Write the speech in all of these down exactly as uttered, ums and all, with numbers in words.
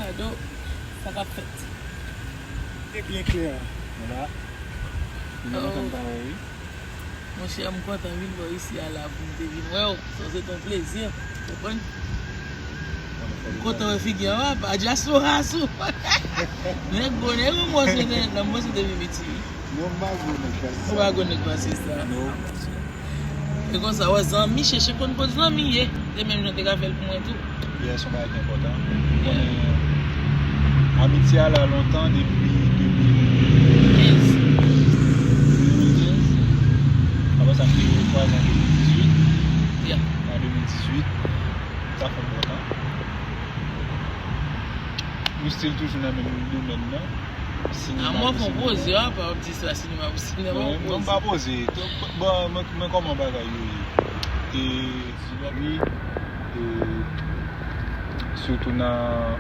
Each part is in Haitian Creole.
Ado, sa k ap fèt? E byen klè. Voilà. Mwen kontan pa wè, wi. Monchè, m kontan vin bò isi a la pou m te vin wè w. Sa se t on plezi, w konprann? M kontan wè figi a, papa, dyaspora sou. Nèg gwo, nèg gwo, mwen se te, nan mwen se te vin piti, wi. Non, m pa gwo nèg pase sa. Ou pa gwo nèg pase sa. Non. E konsa, wè, zanmi, chèche konn kot zanmi ye. Se menm jan te ka fè l pou mwen tou. Yes, yon bagay ki enpòtan. Ou konnen, amitye a la lontan depi de mil kenz. De mil kenz. Apre sa, m te kwaze an de mil dizuit. Yeah. An de mil dizuit. Sa fè yon bon tan. Nou still toujou nan menm domèn nan. Sinema, mwen fè yon poze, apa w ap di sa, sinema pou sinema, yon poze. Non, m pa poze. Bon, mwen, mwen kòman bagay yo ye. E, e, sitou nan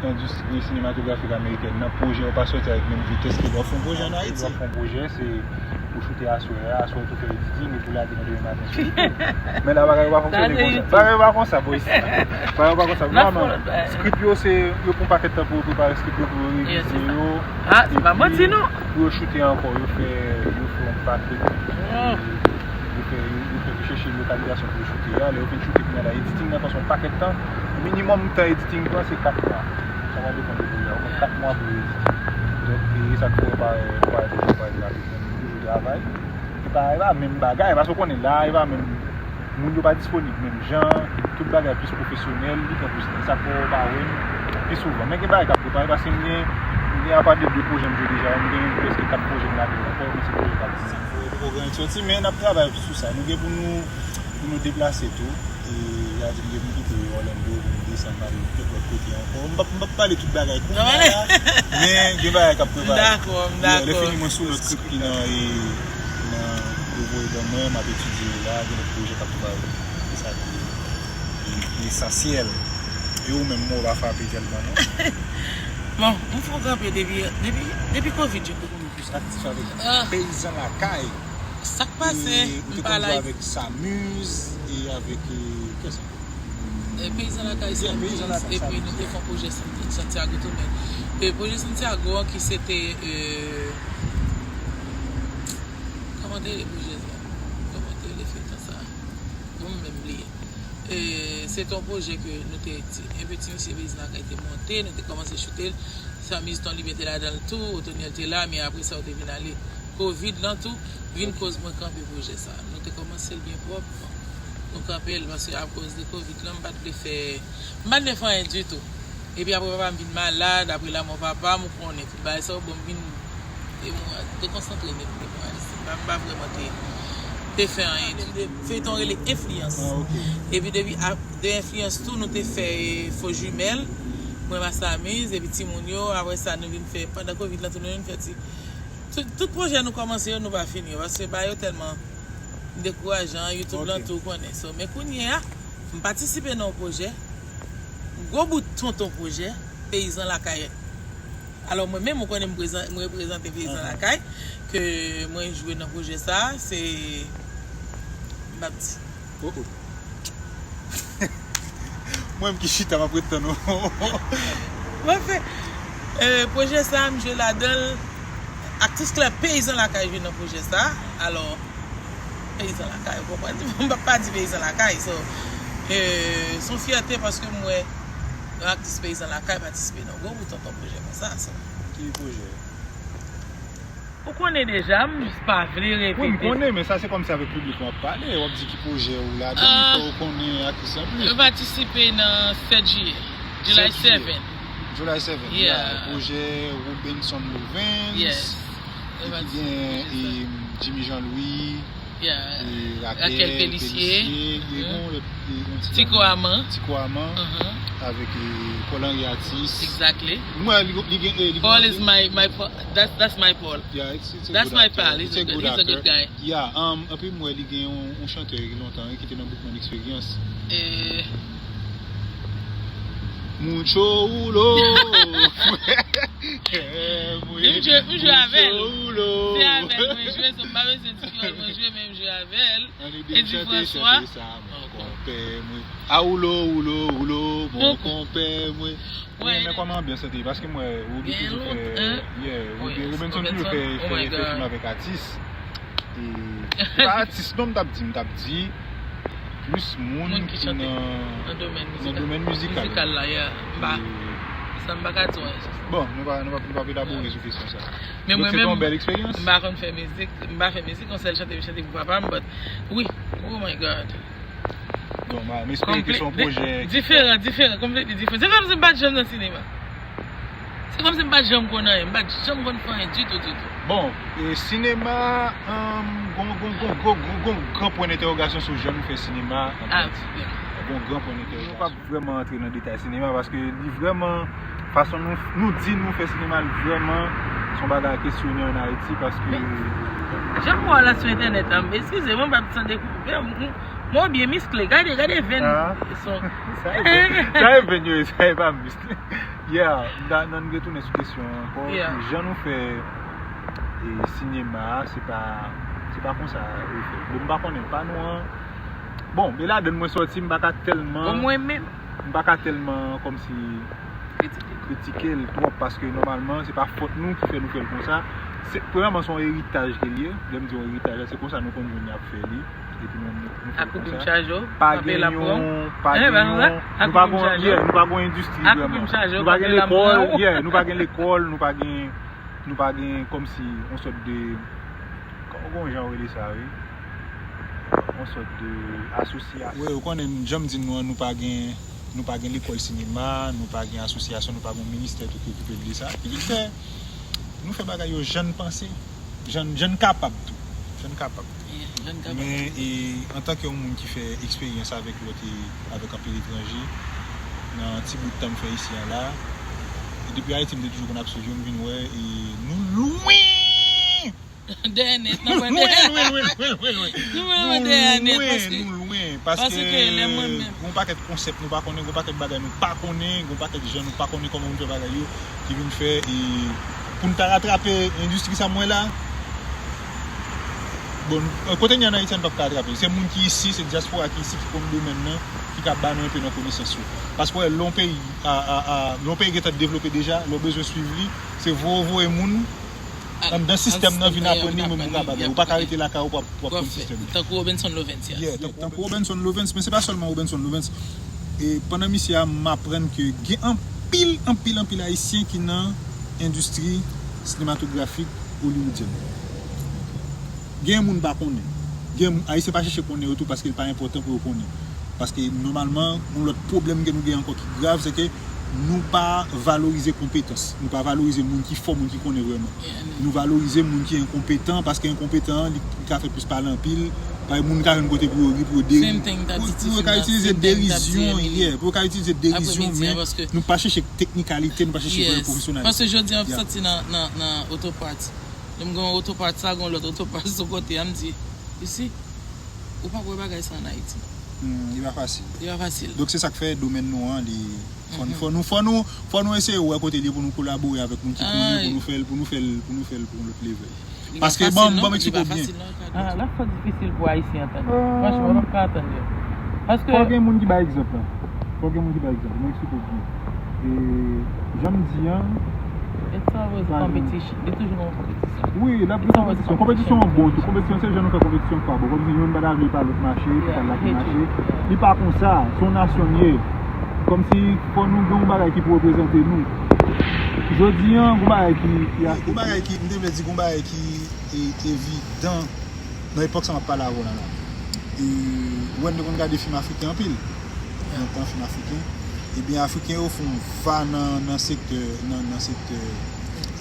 endistri sinematografik amerikèn nan, pwojè yo pa sòti avèk menm vitès ke lè w fè yon pwojè an Ayiti. Lè w fè yon pwojè, se ou choute aswè a, aswè ou tou fè editing, epi ou lage nan demen maten sou YouTube. Men la, bagay yo pa fonksyone konsa. Bagay yo pa konsa, boy. Bagay yo pa konsa. Nòmalman, script yo, se, yo pran pakèt tan pou yo prepare script yo, pou yo revize yo. Ah, se pa manti, non. Pou yo choute ankò, yo fè, yo fè yon pakèt. Yo fè, yo, yo fè, yo chèche lokalizasyon pou yo choute a. Lè yo fin choute, kounye a la, editing nan pran yon pakèt tan. Minimòm tan editing pran, se kat mwa. Sa va depann de pwojè a. Ou konn kat mwa pou yo edite. Donk, e sa k fè w pa, pa toujou pa rapid, men nou toujou travay. E pa, e pa menm bagay, paske w konnen la, e pa menm moun yo pa disponib menm jan, tout bagay plis pwofesyonèl, li pran plis tan. Sa k fè w pa wè m pi souvan. Men gen bagay k ap prepare, paske m gen, m gen apa de de pwojè m jwe deja, m gen prèske kat pwojè m lage ankò, men se pwojè k ap vini. Sa k fè w poko gen sòti, men n ap travay sou sa. Nou gen pou nou, pou nou deplase tou. E, y a di m gen pou m kite Orlando, pou m desann, m al kèk lòt kote ankò. M p ap, m p ap pale tout bagay kounye a la, men gen bagay k ap prepare. M dakò, m dakò. Lè fini, mwen sou lòt script ki nan, e, nan, yo voye ban mwen, m ap etidye yo la, gen lòt pwojè k ap prepare. E sa ki, ki, ki esansyèl. E ou menm, mwen, ou pa frape tèlman, non. Bon, m fè w kanpe depi, depi, depi covid, je te konnen plis aktif avèk Peyizan Lakay. Sa k pase? E ou te konn jwe avèk Samuz e avèk, e, kiyès ankò? E, Peyizan Lakay, Samuz, epi nou te fè yon pwojè San-, Santiago tou, men, e, pwojè Santiago an ki se te, e, kòman te rele pwojè sa? Kòman te rele feyton sa? Bon, m menm bliye. E, se te yon pwojè ke nou te, ti, enpe ti mesye Peyizan Lakay te monte, nou te kòmanse choute l. Samuz, Ton Libyen te ladan l tou, Otonyèl te la, men apre sa, yo te vin ale. Covid lan tou vin koz mwen kanpe pwojè sa. Nou te kòmanse l byen pwòp, nou kanpe l, paske akoz de covid lan, m pa t vle fè, m pa t vle fè anyen ditou. Epi apre papa m vin malad, apre lanmò papa m, ou konnen, tout bagay sa yo, bon, m vin demoral-, dekonsantre nèt, demoralize. M pa, m pa vrèman te, te fè anyen ditou. Feyton rele Enfliyans. Ah, ok. Epi depi ap-, de Enfliyans tou, nou te fè, e, Fo Jimèl, mwen, Masamuz, epi timoun yo, apre sa, nou vin fè, pandan covid lan tou, nou vin fè ti Tout, tout pwojè nou kòmanse yo, nou pa fini yo, paske bagay yo tèlman dekourajan, YouTube lan tou, ou konnen. So, men kounye a, m patisipe nan yon pwojè, gwo bout tonton pwojè, Peyizan Lakay. Alò, mwen menm, ou konnen m prezan-, m reprezante Peyizan Lakay, ke mwen jwe nan pwojè sa, se, m p ap di. Oh, oh. Mwen menm ki chita, m ap ret tann ou. Mwen fè, e, pwojè sa a, m jwe ladan l. Aktris klè Peyizan Lakay jwe nan pwojè sa a. Alò, Peyizan Lakay, ou konprann? M p ap pa di Peyizan Lakay. So, e, se yon fyète paske m wè yon aktris Peyizan Lakay patisipe nan gwo bout tonton pwojè konsa. So. Ki pwojè? Ou konnen deja, m jis pa vle repete. Wi, m konnen, men sa se kòmsi avèk piblik ou ap pale, w ap di ki pwojè ou ladan l, fò ou konnen aktris lan plis. Mwen patisipe nan sèt jiyè, July seven. July seven, yeah. Pwojè Robenson Lovens, epi gen, e, Jimmy Jean Louis, e, Raquel Pélissier, e, bon, lòt, e, yon ti Tico Aman. Tico Aman, avèk, e, Paul Henry Artis. Exactly. Mwen, li, li gen, e, li gen Paul is my, my, that's, that's my Paul. Yeah, it's, it's a good actor. That's my pal. He's a good, he's a good guy. Yeah, um, epi m wè li gen yon, yon chantè ki lontan, ki te nan Boukman Experience. Eh. Mucho hulo. Eh, m jwe, m jwe avè l. Mucho hulo. Se avè l mwen jwe, so m pa bezwen di kreyòl, mwen jwe, men m jwe avè l. Eddie François. Chante sa, man. Pè mwen. A woulo, woulo, woulo, bon konpè mwen. Mwen renmen kòman anbyans lan te ye, paske mwen, Roby toujou fè, yeah, Roby, Robinson toujou fè, fè, fè fim avèk atis. E, se pa atis non, m t ap di, m t ap di plis moun ki nan domèn mizikal la, yeah. M pa, sa m pa ka di w anyen sou sa. Bon, nou pa, nou pa, nou pa elabore sou kesyon sa. Men mwen menm, m pa konn fè mizik, m pa fè mizik, yon sèl chante m chante pou papa m, but wi, oh my God. Bon, m espere ke se yon pwojè ki diferan, diferan, completely different. Se kòmsi m pa t janm nan sinema. Se kòmsi m pa t janm konn anyen, m pa t janm konn fè anyen ditou, ditou. Bon, e, sinema, um, gon, gon, gon, gon, gon, gon gran pwen entèwogasyon sou jan nou fè sinema an Ayiti. Gon gran pwen entèwogasyon. Nou p ap vrèman antre nan detay sinema paske li vrèman, fason nou, nou di nou fè sinema, li vrèman se yon bagay a kesyone an Ayiti paske. Jan m wè w la sou entènèt la, eskize mwen, m p ap tande. Mwen byen miskle. Gade, gade venn. Sa e venn yo ye, sa e pa miskle. Yeah, nan, nan retounen sou kesyon an ankò, jan nou fè e, sinema a, se pa, se pa konsa yo fè. Bon, m pa konnen, pa nou an. Bon, e ladan mwen sòti, m pa ka tèlman. Bon, mwen menm. M pa ka tèlman kòmsi kritike l twòp paske nòmalman se pa fòt nou ki fè nou fè l konsa. Se, premyèman, se yon eritaj ke l ye. Lè m di yon eritaj la, se konsa nou konn jwenn y ap fè li. Epi nou, nou fè l konsa. Pa gen yon, pa gen yon, nou pa gen, yeah, nou pa gen yon endistri vrèman. Nou pa gen lekòl, yeah, nou pa gen lekòl, nou pa gen, nou pa gen kòmsi yon sòt de, kòman, kòman jan yo rele sa, wi? Yon sòt de asosyasyon. Wi, ou konnen, jan m di nou an, nou pa gen, nou pa gen lekòl sinema, nou pa gen asosyasyon, nou pa gen yon ministè tou ki okipe de sa. Ki vin fè, nou fè bagay yo jan n panse, jan, jan n kapab tou. Jan n kapab. Men, e, antanke yon moun ki fè eksperyans avèk lòt e avèk anpil etranje, nan ti bout tan m fè isi a la, e depi Ayiti, m te toujou konn ap swiv yo, m vin wè, e nou lwen! Dèyè nèt, n ap wè dèyè. Lwen, lwen, lwen, lwen, lwen, lwen. Nou lwen, nou lwen dèyè nèt, paske, nou lwen, paske, paske lè mwen menm, gon pakèt konsèp nou pa konnen, gon pakèt bagay nou pa konnen, gon pakèt jan nou pa konnen kòman moun fè bagay yo, ki vin fè, e pou n ta ratrape endistri sa m wè la, bon, kote n ye an Ayiti a, n p ap ka ratrape l. Se moun ki isi, se dyaspora ki isi ki konn domèn nan, ki ka ba nou enpe nan konesans yo. Paske w wè, lè yon peyi, a, a, a, lè yon peyi gentan devlope deja, lè w bezwen swiv li, se voye w voye moun anndan sistèm nan vin aprann li, men moun ka bagay. Ou pa ka rete lakay ou pou w ap, pou w ap konn sistèm nan. Tankou Robenson Lovens, yes. Yeah, tankou Robenson Lovens, men se pa sèlman Robenson Lovens. E pandan misye a, m aprann ke gen anpil, anpil, anpil Ayisyen ki nan endistri sinematografik hollywoodienne. Gen moun pa konnen. Gen moun, Ayisyen pa chèche konnen yo tou paske l pa enpòtan pou yo konnen. Paske nòmalman, yon lòt pwoblèm ke nou gen ankò ki grav, se ke nou pa valorize konpetans. Nou pa valorize moun ki fò, moun ki konnen vrèman. Nou valorize moun ki enkonpetan, paske enkonpetan an, li, li ka fè plis pale anpil. Paske moun ka jwenn kote pou yo ri, pou yo deri, pou, pou yo ka itilize derizyon, yeah, pou yo ka itilize derizyon, men nou pa chèche teknikalite, nou pa chèche vrè pwofesyonalism. Paske jodi a, m sòti nan, nan, nan Autopart. Lè m gen yon Autopart sa, gen yon lòt Autopart sou kote a, m di, you see, ou p ap wè bagay sa an Ayiti. Hmm, li pa fasil. Li pa fasil. Donk se sa k fè domèn nou an, li, fò, fò nou, fò nou, fò nou eseye wè kote l ye pou nou kolabore avèk moun ki konnen, pou nou fè l, pou nou fè l, pou nou fè l pou yon lòt level. Paske, bon, bon, m eksplike w byen. Ah, la fò difisil pou Ayisyen antann yo. Franchman, m p ap ka antann yo. Paske fò gen moun ki bay egzanp la. Fò gen moun ki bay egzanp. Mwen eksplike w byen. E, jan m di an, it's always competition. Li toujou gen yon konpetisyon. Wi, l ap gen konpetisyon. Konpetisyon an bon tou. Konpetisyon se jan nou fè konpetisyon k pa bon. Kòmsi youn pa ta vle pa lòt mache, pou pa l la pou mache. Li pa konsa. Se yon nasyon n ye. Kòmsi fò nou gen yon bagay ki pou reprezante nou. Jodi an, gon bagay ki, ki, gon bagay ki, m te vle di gon bagay ki e, evidan nan epòk sa m ap pale avè w la la. E, ou wè, m te konn gade fim afriken anpil. Nan tan fim afriken. Ebyen, Afriken yo fè yon va nan, nan sektè, nan, nan sektè,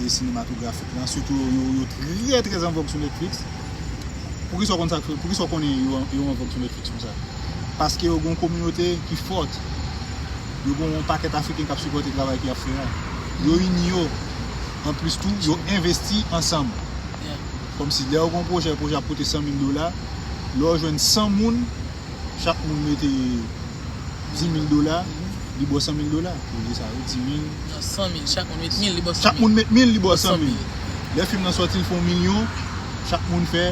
e, sinematografik lan. Sitou yo, yo, yo trè, trè an vòg sou Netflix. Poukisa w konn sa k fè, poukisa w konnen yo, yo an vòg sou Netflix konsa? Paske yo gen yon kominote ki fòt. Yo gen yon pakèt Afriken k ap sipòte travay ke y ap fè a. Yo ini yo. Anplis tou, yo envesti ansanm. Kòmsi lè yo gen yon pwojè, pwojè a ap koute san mil dola, lè yo jwenn san moun, chak moun mete di mil dola, li ba w san mil dola. Ou di sa, wi, di mil. Non, san mil, chak moun met mil, li ba w san mil. Chak moun met mil, li ba w san mil. Lè fim nan sòti, l fè yon milyon, chak moun fè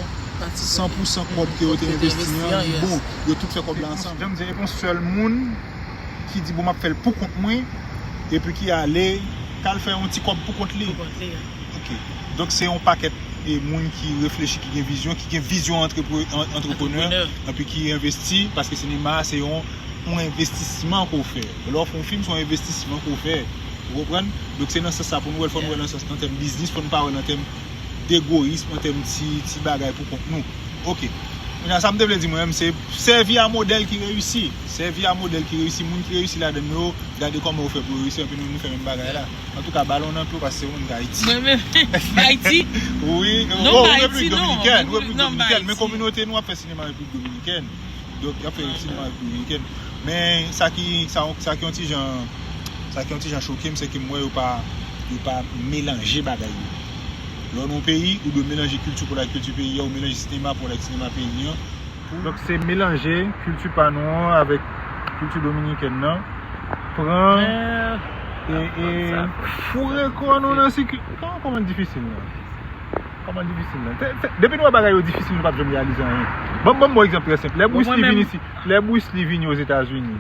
san pou san kòb ke yo te envesti an, li bon. Yo tout fè kòb la ansanm. Jan m di, e pa yon sèl moun ki di, bon, m ap fè l pou kont mwen, epi ki ale, k al fè yon ti kòb pou kont li. Ok. Donk, se yon pakèt e moun ki reflechi, ki gen vizyon, ki gen vizyon antrepre- an- antreprenè, epi ki envesti, paske sinema a se yon, yon envestisman ke w fè. Lè w fè yon fim, se yon envestisman ke w fè. Ou konprann? Donk, se nan sans sa pou nou wè l, fò nou wè l nan sans, nan tèm biznis, fò nou pa wè l nan tèm degoyism, an tèm ti, ti bagay pou kont nou. Ok. Kounye a, sa m te vle di mwen menm, se sèvi a modèl ki reyisi. Sèvi a modèl ki reyisi. Moun ki reyisi ladan yo, gade kòman yo fè pou yo reyisi, anpi nou, nou fè menm bagay la. Antouka, balon nan pye w, paske se moun k Ayiti. Mwen menm, Ayiti? Wi. Non, oh, Ayiti, Repiblik Dominikèn, Repiblik Dominikèn. Men kominote nou ap fè sinema Repiblik Dominikèn. Donk, y ap fè sinema Repiblik Dominikèn. Men sa ki, sa, sa ki yon ti jan, sa ki yon ti jan choke m, se ke m wè yo pa, yo pa melanje bagay yo. Lè w nan yon peyi, ou dwe melanje kilti pou la kilti peyi a, ou melanje sinema pou la sinema peyi an. Donk, se melanje kilti pa nou an avèk kilti dominikèn nan. Pran e, e foure kò nou nan sikil. Kòman, kòman difisil nan? Kòman difisil nan? Te- te- Depi nou wè bagay yo difisil, nou p ap janm reyalize anyen. Ban m, ban m ba w egzanp trè senp. Lè Bruce Lee vin isi, lè Bruce Lee vini Ozetazini,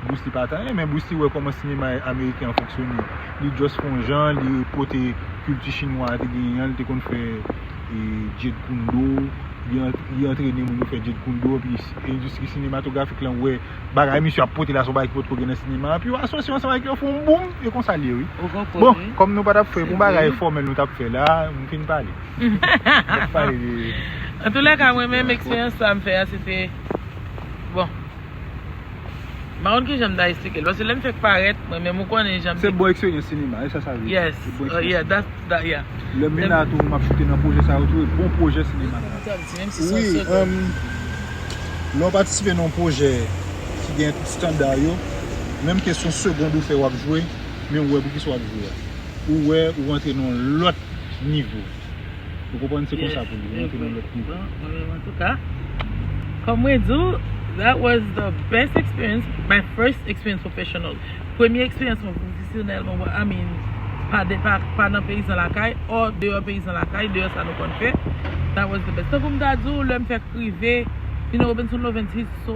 Bruce Lee pa t anyen, men Bruce Lee wè kòman sinema ameriken an fonksyone. Li just fè yon jan, li pote kilti chinwa a te genyen an, li te konn fè e, Jeet Kune Do, li an- li antrene moun yo fè Jeet Kune Do, epi endistri sinematografik lan wè bagay misye ap pote la se yon bagay ki potko gen nan sinema, epi yo asosye ansanm avèk yo, fè yon boom, e konsa l ye, wi. Bon, kòm nou pa t ap fè yon bagay fòmèl nou t ap fè la, m fin pale. M ap pale de Antoulèka, mwen menm, eksperyans sa m fè a, se te, bon, m pa konn kijan m ta eksplike l, paske lè m fèk parèt, mwen menm, ou konnen jan m Se te bon eksperyans sinema, e sa sa vle di. Yes. Se bon uh, eksperyans yeah, sinema. That's, that, yeah. Lè m vin la tou, m ap choute nan pwojè sa yo tou, e bon pwojè sinema sa. Wi, um, lè w patisipe nan yon pwojè ki gen tout estanda yo, menm ke se yon segond ou fè w ap jwe, men ou wè poukisa w ap jwe a. Ou wè ou rantre nan yon lòt nivo. Ou konprann, se konsa pou li, ou rantre nan lòt nivo. Bon, mwen menm, antouka, kòm mwen di w, that was the best experience, my first experience professional. Premye eksperyans mwen pwofesyonèl mwen, I mean, pa, de, pa, pa nan peyizan lakay, or deyò peyizan lakay, deyò sa nou konn fè. That was the best. Tankou m ta di w, lè m fèk rive, you know, Robinson Lovens, he's so,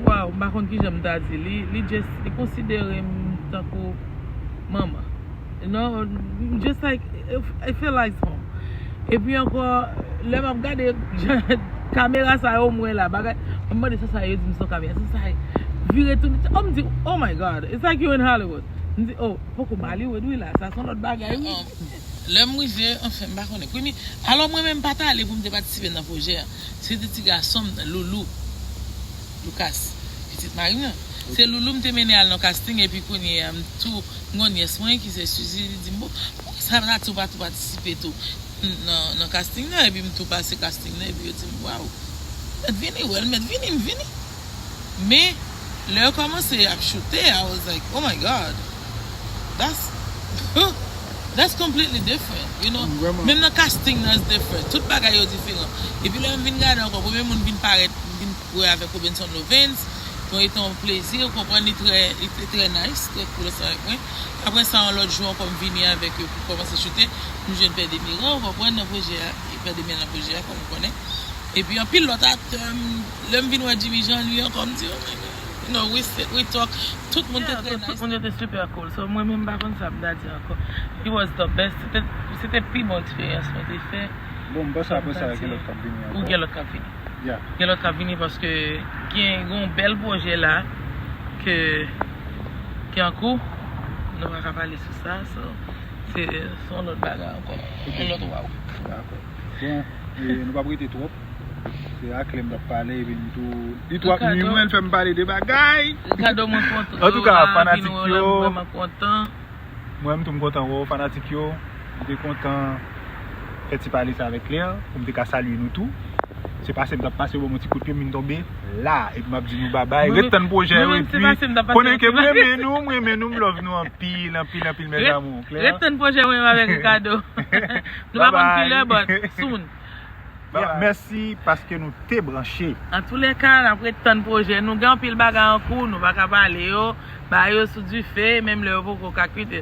wow, m pa konn kijan m ta di. Li, li just, li konsidere m tankou manman. You know, just like, it, it feel like home. Epi ankò, lè m ap gade kamera sa yo m wè la, bagay, m mande sa sa yo di m sou kamera, sa sa yo vire tou, oh, m di, oh my God, it's like you in Hollywood. M di, oh, poko m Hollywood wi la, sa se yon lòt bagay wi. Lè m rive, anfen, m pa konnen. Premye, alò mwen menm m pa t ale pou m te patisipe nan pwojè a. Se te ti gason m nan, Loulou Lucas, pitit mari m nan. Se Loulou m te mennen al nan casting, epi kounye a m tou, m gon nyès mwen ki se Suzy, li di m, bon, poukisa pa tou pa tou patisipe tou nan, nan casting nan, epi m tou pase casting nan, epi yo di m, waw, mèt vini, wè l mèt vini, m vini. Men, lè yo kòmanse ap choute, I was like, oh my God, that's, that's completely different, you know? Menm nan casting nan, it's different. Tout bagay yo diferan. Epi lè m vin gade ankò, premye moun vin parèt, m vin wè avèk Robinson Lovens, bon, e te yon plezi, ou konprann, li trè, li te trè nice, trè cool ansanm avèk mwen. Apre sa, yon lòt jou ankò, m vini avèk yo pou kòmanse choute, m jwenn Pè Demiran, ou konprann, nan pwojè a, e Pè Demiran nan pwojè a, kòm ou konnen. Epi anpil lòt aktè, m, lè m vin wè Jimmy Jean, li ankò, m di, oh my God. You know, we sit, we talk. Tout moun te trè nice. Tout moun yo te super cool. So, mwen menm, m pa konn sa m ta di ankò. It was the best. Se te, se te pi bon eksperyans mwen te fè. Bon, m panse apre sa, gen lòt k ap vini ankò. Ou gen lòt k ap vini. Yeah. Gen lòt k ap vini paske gen yon bèl pwojè la ke, ki an kou. Nou pa ka pale sou sa. So, se, se yon lòt bagay ankò. Ok. Yon lòt waw. Dakò. Bon, e, nou p ap rete twòp. Se ak Klè m t ap pale, epi m tou, li tou ap nwi mwen, l fè m pale de bagay. Ricardo, mwen kontan. Antouka, fanatik yo, mwen menm tou m kontan wè w, fanatik yo. M te kontan fè ti pale sa avèk Claire, pou m te ka salye nou tou. Se pase m t ap pase, yo ban m yon ti kout pye, m vin tonbe la. Epi m ap di nou babay. Ret tann pwojè yo, epi konnen ke m renmen nou, m renmen nou, m love nou anpil, anpil, anpil, mes amours. Claire. Ret tann pwojè mwen menm avèk Ricardo. Nou pa konn kilè, but soon. Mèsi paske nou te branche. Antoulèka, n ap ret tann pwojè. Nou gen anpil bagay an kou, nou pa ka pale yo. Ba yo sou dife, menm lè yo poko ka kwit.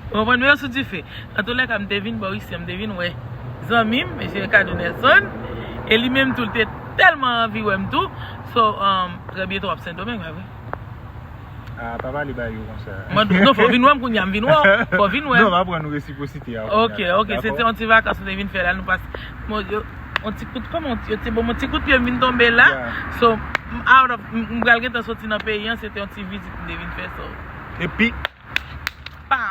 Ou konprann, men yo sou dife. Antoulèka, m te vin bò isi, m te vin wè Zanmi m, mesye Ricardo Nelson. E li menm tou, li te tèlman anvi wè m tou. So, um, trè byento w ap Sendomeng, pa vre? Ah, pa pale ba yo konsa. Mwen, non, fò vin wè m kounye a, m vin wè w. Fò vin wè. Non, m ap pran nou resipwosite a. Ok, ok, se te yon ti vakans nou te vin fè la, nou pase yon ti kout, kòman, yon ti kout pye m vin tonbe la. So, m out of, m pral gentan soti nan peyi an, se te yon ti vizit m te vin fè, so. Epi,